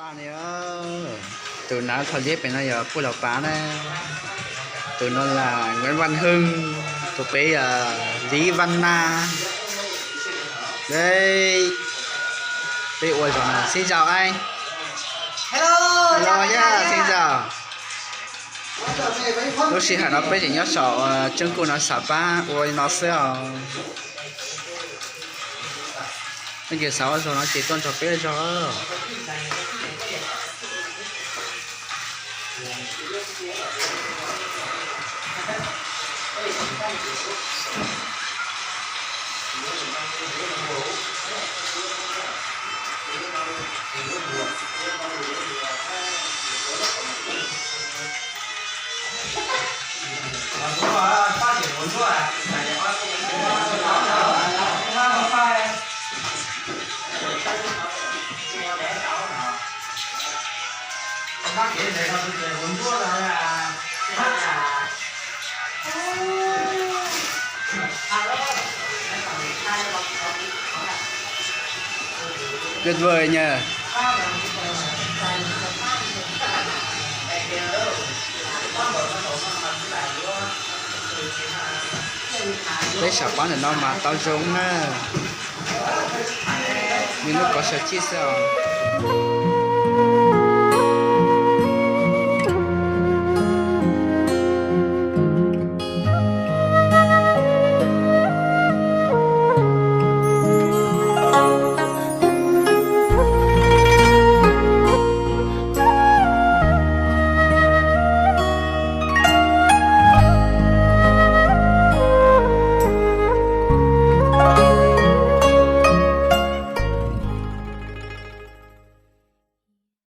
Tus nav tho liab pem no yog puj laus pav na, tus no las Nguyễn Văn Hưng, tus pem yog Lý Văn Nam. Peb ua zaum no, xin chào anh. Hello, xin chào. Lub sij hawm no peb tseem nyob saum Trấn Quốc no xav pab ua no xwb os. Leej twg xav ua zaum no ces tuaj nrog peb ua zaum. Tuyệt vời nhỉ. Peb xav pab ntawm no mas tau zoo na. Nws lub kov sawv chij xwb os.